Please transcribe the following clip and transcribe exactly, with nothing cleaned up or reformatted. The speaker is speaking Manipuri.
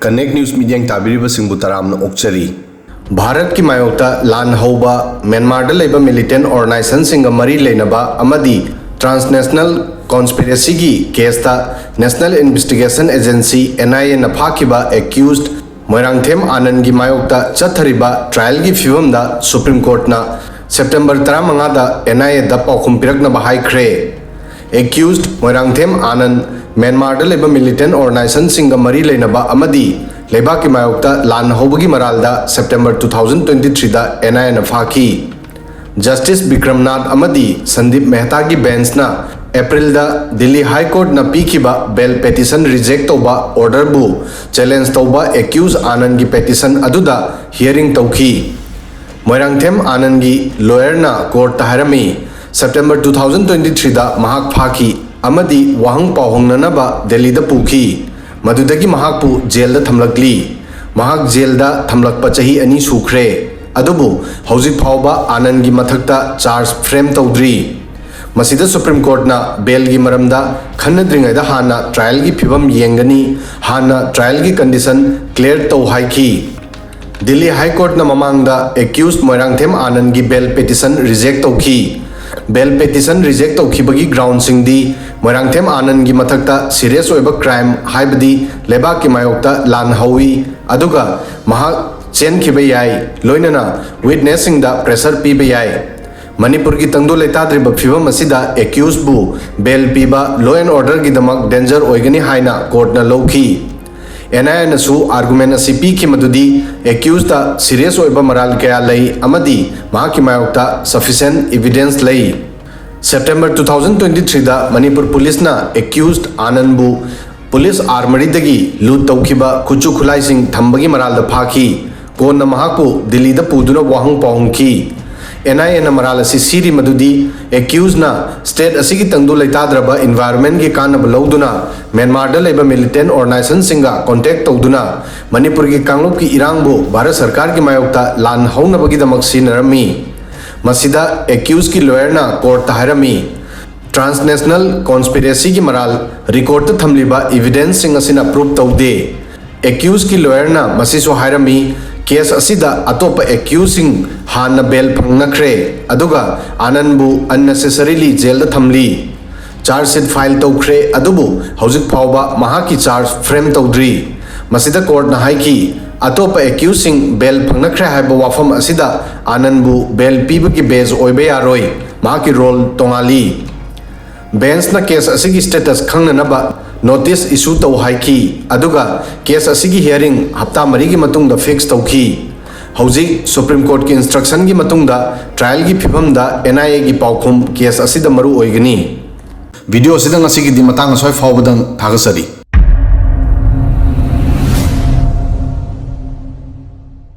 Connect News ꯃꯤꯠꯌꯦꯡ ꯇꯥꯕꯤꯔꯤꯕꯁꯤꯡꯕꯨ ꯇꯔꯥꯝꯅ ꯑꯣꯛꯆꯔꯤ꯫ ꯚꯥꯔꯠꯀꯤ ꯃꯥꯌꯣꯛꯇ ꯂꯥꯟ ꯍꯧꯕ ꯃ꯭ꯌꯥꯟꯃꯥꯔꯗ ꯂꯩꯕ ꯃꯤꯂꯤꯇꯦꯟ ꯑꯣꯔꯒꯅꯥꯏꯖꯦꯁꯟꯁꯤꯡꯒ ꯃꯔꯤ ꯂꯩꯅꯕ ꯑꯃꯗꯤ ꯇ꯭ꯔꯥꯟꯁꯅꯦꯁꯅꯦꯜ ꯀꯣꯟꯁꯄꯤꯔꯦꯁꯤꯒꯤ ꯀꯦꯁꯇ national investigation agency, and I ꯑꯦꯅ ꯐꯥꯈꯤꯕ ꯑꯦꯀ꯭ꯌꯨꯁ ꯃꯣꯏꯔꯥꯡꯊꯦꯝ ꯑꯥꯅꯟꯒꯤ ꯃꯥꯌꯣꯛꯇ ꯆꯠꯊꯔꯤꯕ ꯇ꯭ꯔꯥꯌꯦꯜꯒꯤ ꯐꯤꯕꯝꯗ ꯁꯨꯄ꯭ꯔꯤꯝ ꯀꯣꯔꯠꯅ ꯁꯦꯞꯇꯦꯝꯕꯔ ꯇꯔꯥꯃꯉꯥꯗ ꯑꯦꯟ ꯑꯥꯏ ꯑꯦꯗ ꯄꯥꯎꯈꯨꯝ ꯄꯤꯔꯛꯅꯕ ꯍꯥꯏꯈ꯭ꯔꯦ꯫ ꯑꯦꯀ꯭ꯌꯨꯁ ꯃꯣꯏꯔꯥꯡꯊꯦꯝ ꯑꯥꯅꯟ ꯃ꯭ꯌꯥꯟꯃꯥꯔꯗ ꯂꯩꯕ ꯃꯤꯂꯤꯇꯦꯟ ꯑꯣꯔꯒꯅꯥꯏꯖꯦꯁꯟꯁꯤꯡꯒ ꯃꯔꯤ ꯂꯩꯅꯕ ꯑꯃꯗꯤ ꯂꯩꯕꯥꯛꯀꯤ ꯃꯥꯌꯣꯛꯇ ꯂꯥꯟ ꯍꯧꯕꯒꯤ ꯃꯔꯥꯜꯗ ꯁꯦꯞꯇꯦꯝꯕꯔ ꯇꯨ ꯊꯥꯎꯖꯟ ꯇ꯭ꯋꯦꯟꯇꯤ ꯊ꯭ꯔꯤꯗ ꯑꯦꯟ ꯑꯥꯏ ꯑꯦꯅ ꯐꯥꯈꯤ꯫ ꯖꯁꯇꯤꯁ ꯕꯤꯀ꯭ꯔꯝꯅꯥꯊ ꯑꯃꯗꯤ ꯁꯟꯗꯤꯞ ꯃꯦꯍꯇꯥꯒꯤ ꯕꯦꯟꯆꯅ ꯑꯦꯄ꯭ꯔꯤꯜꯗ ꯗꯤꯜꯂꯤ ꯍꯥꯏ ꯀꯣꯔꯠꯅ ꯄꯤꯈꯤꯕ ꯕꯦꯜ ꯄꯦꯇꯤꯁꯟ ꯔꯤꯖꯦꯛ ꯇꯧꯕ ꯑꯣꯔꯗꯔꯕꯨ ꯆꯦꯂꯦꯟꯖ ꯇꯧꯕ ꯑꯦꯀ꯭ꯌꯨꯁ ꯑꯥꯅꯟꯒꯤ ꯄꯦꯇꯤꯁꯟ ꯑꯗꯨꯗ ꯍꯤꯌꯔꯤꯡ ꯇꯧꯈꯤ꯫ ꯃꯣꯏꯔꯥꯡꯊꯦꯝ ꯑꯥꯅꯟꯒꯤ ꯂꯣꯌꯔꯅ ꯀꯣꯔꯠꯇ ꯍꯥꯏꯔꯝꯃꯤ, ꯁꯦꯞꯇꯦꯝꯕꯔ ꯇꯨ ꯊꯥꯎꯖꯟ ꯇ꯭ꯋꯦꯟꯇꯤ ꯊ꯭ꯔꯤꯗ ꯃꯍꯥꯛ ꯐꯥꯈꯤ ꯑꯃꯗꯤ ꯋꯥꯍꯪ ꯄꯥꯎꯍꯪꯅꯅꯕ ꯗꯦꯜꯂꯤꯗ ꯄꯨꯈꯤ꯫ ꯃꯗꯨꯗꯒꯤ ꯃꯍꯥꯛꯄꯨ ꯖꯦꯜꯗ ꯊꯝꯂꯛꯂꯤ꯫ ꯃꯍꯥꯛ ꯖꯦꯜꯗ ꯊꯝꯂꯛꯄ ꯆꯍꯤ ꯑꯅꯤ ꯁꯨꯈ꯭ꯔꯦ, ꯑꯗꯨꯕꯨ ꯍꯧꯖꯤꯛ ꯐꯥꯎꯕ ꯑꯥꯅꯟꯒꯤ ꯃꯊꯛꯇ ꯆꯥꯔꯖ ꯐ꯭ꯔꯦꯝ ꯇꯧꯗ꯭ꯔꯤ꯫ ꯃꯁꯤꯗ ꯁꯨꯄ꯭ꯔꯤꯝ ꯀꯣꯔꯠꯅ ꯕꯦꯜꯒꯤ ꯃꯔꯝꯗ ꯈꯟꯅꯗ꯭ꯔꯤꯉꯩꯗ ꯍꯥꯟꯅ ꯇ꯭ꯔꯥꯌꯦꯜꯒꯤ ꯐꯤꯕꯝ ꯌꯦꯡꯒꯅꯤ, ꯍꯥꯟꯅ ꯇ꯭ꯔꯥꯌꯦꯜꯒꯤ ꯀꯟꯗꯤꯁꯟ ꯀ꯭ꯂꯤꯌꯔ ꯇꯧ ꯍꯥꯏꯈꯤ꯫ ꯗꯤꯜꯂꯤ ꯍꯥꯏ ꯀꯣꯔꯠꯅ ꯃꯃꯥꯡꯗ ꯑꯦꯀ꯭ꯌꯨꯁ ꯃꯣꯏꯔꯥꯡꯊꯦꯝ ꯑꯥꯅꯟꯒꯤ ꯕꯦꯜ ꯄꯦꯇꯤꯁꯟ ꯔꯤꯖꯦꯛ ꯇꯧꯈꯤ꯫ ꯕꯦꯜ ꯄꯦꯇꯤꯁꯟ ꯔꯤꯖꯦꯛ ꯇꯧꯈꯤꯕꯒꯤ ꯒ꯭ꯔꯥꯎꯟꯁꯤꯡꯗꯤ ꯃꯣꯏꯔꯥꯡꯊꯦꯝ ꯑꯥꯅꯟꯒꯤ ꯃꯊꯛꯇ ꯁꯤꯔꯤꯌꯁ ꯑꯣꯏꯕ ꯀ꯭ꯔꯥꯏꯝ, ꯍꯥꯏꯕꯗꯤ ꯂꯩꯕꯥꯛꯀꯤ ꯃꯥꯌꯣꯛꯇ ꯂꯥꯟ ꯍꯧꯏ, ꯑꯗꯨꯒ ꯃꯍꯥꯛ ꯆꯦꯟꯈꯤꯕ ꯌꯥꯏ, ꯂꯣꯏꯅꯅ ꯋꯤꯠꯅꯦꯁꯁꯤꯡꯗ ꯄ꯭ꯔꯦꯁꯔ ꯄꯤꯕ ꯌꯥꯏ꯫ ꯃꯅꯤꯄꯨꯔꯒꯤ ꯇꯪꯗꯨ ꯂꯩꯇꯥꯗ꯭ꯔꯤꯕ ꯐꯤꯕꯝ ꯑꯁꯤꯗ ꯑꯦꯀ꯭ꯌꯨꯁꯕꯨ ꯕꯦꯜ ꯄꯤꯕ ꯂꯣ ꯑꯦꯟ ꯑꯣꯔꯗꯔꯒꯤꯗꯃꯛ ꯗꯦꯟꯖꯔ ꯑꯣꯏꯒꯅꯤ ꯍꯥꯏꯅ ꯀꯣꯔꯠꯅ ꯂꯧꯈꯤ꯫ ꯑꯦꯟ ꯑꯥꯏ ꯑꯦꯅꯁꯨ ꯑꯥꯔꯒꯨꯃꯦꯟ ꯑꯁꯤ ꯄꯤꯈꯤ ꯃꯗꯨꯗꯤ ꯑꯦꯀ꯭ꯌꯨꯁꯇ ꯁꯤꯔꯤꯌꯁ ꯑꯣꯏꯕ ꯃꯔꯥꯜ ꯀꯌꯥ ꯂꯩ ꯑꯃꯗꯤ ꯃꯍꯥꯛꯀꯤ ꯃꯥꯌꯣꯛꯇ ꯁꯐꯤꯁꯦꯟ ꯏꯚꯤꯗꯦꯟꯁ ꯂꯩ꯫ ꯁꯦꯞꯇꯦꯝꯕꯔ ꯇꯨ ꯊꯥꯎꯖꯟ ꯇ꯭ꯋꯦꯟꯇꯤ ꯊ꯭ꯔꯤꯗ ꯃꯅꯤꯄꯨꯔ ꯄꯨꯂꯤꯁꯅ ꯑꯦꯀ꯭ꯌꯨꯁ ꯑꯥꯅꯟꯕꯨ ꯄꯨꯂꯤꯁ ꯑꯥꯔꯃꯔꯤꯗꯒꯤ ꯂꯨꯠ ꯇꯧꯈꯤꯕ ꯈꯨꯠꯁꯨ ꯈꯨꯠꯂꯥꯏꯁꯤꯡ ꯊꯝꯕꯒꯤ ꯃꯔꯥꯜꯗ ꯐꯥꯈꯤ꯫ ꯀꯣꯟꯅ ꯃꯍꯥꯛꯄꯨ ꯗꯤꯜꯂꯤꯗ ꯄꯨꯗꯨꯅ ꯋꯥꯍꯪ ꯄꯥꯎꯍꯪꯈꯤ꯫ ꯑꯦꯟ ꯑꯥꯏ ꯑꯦꯅ ꯃꯔꯥꯜ ꯑꯁꯤ ꯁꯤꯔꯤ ꯃꯗꯨꯗꯤ ꯑꯦꯀ꯭ꯌꯨꯁꯅ ꯁ꯭ꯇꯦꯠ ꯑꯁꯤꯒꯤ ꯇꯪꯗꯨ ꯂꯩꯇꯥꯗ꯭ꯔꯕ ꯏꯟꯚꯥꯏꯔꯣꯟꯃꯦꯟꯒꯤ ꯀꯥꯟꯅꯕ ꯂꯧꯗꯨꯅ ꯃ꯭ꯌꯥꯟꯃꯥꯔꯗ ꯂꯩꯕ ꯃꯤꯂꯤꯇꯦꯟ ꯑꯣꯔꯒꯅꯥꯏꯖꯦꯁꯟꯁꯤꯡꯒ ꯀꯣꯟꯇꯦꯛ ꯇꯧꯗꯨꯅ ꯃꯅꯤꯄꯨꯔꯒꯤ ꯀꯥꯡꯂꯨꯞꯀꯤ ꯏꯔꯥꯡꯕꯨ ꯚꯥꯔꯠ ꯁꯔꯀꯥꯔꯒꯤ ꯃꯥꯌꯣꯛꯇ ꯂꯥꯟ ꯍꯧꯅꯕꯒꯤꯗꯃꯛ ꯁꯤꯖꯤꯟꯅꯔꯝꯃꯤ꯫ ꯃꯁꯤꯗ ꯑꯦꯀ꯭ꯌꯨꯁꯀꯤ ꯂꯣꯌꯔꯅ ꯀꯣꯔꯠꯇ ꯍꯥꯏꯔꯝꯃꯤ, ꯇ꯭ꯔꯥꯟꯁꯅꯦꯁꯅꯦꯜ ꯀꯣꯟꯁꯄꯤꯔꯦꯁꯤꯒꯤ ꯃꯔꯥꯜ ꯔꯤꯀꯣꯔꯠꯇ ꯊꯝꯂꯤꯕ ꯏꯚꯤꯗꯦꯟꯁꯁꯤꯡ ꯑꯁꯤꯅ ꯄ꯭ꯔꯨꯞ ꯇꯧꯗꯦ꯫ ꯑꯦꯀ꯭ꯌꯨꯁꯀꯤ ꯂꯣꯌꯔꯅ ꯃꯁꯤꯁꯨ ꯍꯥꯏꯔꯝꯃꯤ, ꯀꯦꯁ ꯑꯁꯤꯗ ꯑꯇꯣꯞꯄ ꯑꯦꯀ꯭ꯌꯨꯁꯁꯤꯡ ꯍꯥꯟꯅ ꯕꯦꯜ ꯐꯪꯅꯈ꯭ꯔꯦ, ꯑꯗꯨꯒ ꯑꯥꯅꯟꯕꯨ ꯑꯟꯅꯦꯁꯦꯁꯔꯤꯂꯤ ꯖꯦꯜꯗ ꯊꯝꯂꯤ꯫ ꯆꯥꯔꯖ ꯁꯤꯠ ꯐꯥꯏꯜ ꯇꯧꯈ꯭ꯔꯦ, ꯑꯗꯨꯕꯨ ꯍꯧꯖꯤꯛ ꯐꯥꯎꯕ ꯃꯍꯥꯛꯀꯤ ꯆꯥꯔꯖ ꯐ꯭ꯔꯦꯝ ꯇꯧꯗ꯭ꯔꯤ꯫ ꯃꯁꯤꯗ ꯀꯣꯔꯠꯅ ꯍꯥꯏꯈꯤ, ꯑꯇꯣꯞꯄ ꯑꯦꯀ꯭ꯌꯨꯁꯁꯤꯡ ꯕꯦꯜ ꯐꯪꯅꯈ꯭ꯔꯦ ꯍꯥꯏꯕ ꯋꯥꯐꯝ ꯑꯁꯤꯗ ꯑꯥꯅꯟꯕꯨ ꯕꯦꯜ ꯄꯤꯕꯒꯤ ꯕꯦꯖ ꯑꯣꯏꯕ ꯌꯥꯔꯣꯏ, ꯃꯍꯥꯛꯀꯤ ꯔꯣꯜ ꯇꯣꯉꯥꯜꯂꯤ꯫ ꯕꯦꯟꯁꯅ ꯀꯦꯁ ꯑꯁꯤꯒꯤ ꯁ꯭ꯇꯦꯇꯁ ꯈꯪꯅꯅꯕ ꯅꯣꯇꯤꯁ ꯏꯁꯨ ꯇꯧ ꯍꯥꯏꯈꯤ, ꯑꯗꯨꯒ ꯀꯦꯁ ꯑꯁꯤꯒꯤ ꯍꯤꯌꯥꯔꯤꯡ ꯍꯞꯇꯥ ꯃꯔꯤꯒꯤ ꯃꯇꯨꯡꯗ ꯐꯤꯛꯁ ꯇꯧꯈꯤ꯫ ꯍꯧꯖꯤꯛ ꯁꯨꯄ꯭ꯔꯤꯝ ꯀꯣꯔꯠꯀꯤ ꯏꯟꯁꯇ꯭ꯔꯛꯁꯟꯒꯤ ꯃꯇꯨꯡꯗ ꯇ꯭ꯔꯥꯌꯦꯜꯒꯤ ꯐꯤꯕꯝꯗ ꯑꯦꯟ ꯑꯥꯏ ꯑꯦꯒꯤ ꯄꯥꯎꯈꯨꯝ ꯀꯦꯁ ꯑꯁꯤꯗ ꯃꯔꯨ ꯑꯣꯏꯒꯅꯤ꯫ ꯚꯤꯗꯤꯑꯣ ꯑꯁꯤꯗ ꯉꯁꯤꯒꯤꯗꯤ ꯃꯇꯥꯡ ꯑꯁ꯭ꯋꯥꯏ ꯐꯥꯎꯕꯗꯪ ꯊꯥꯒꯠꯆꯔꯤ꯫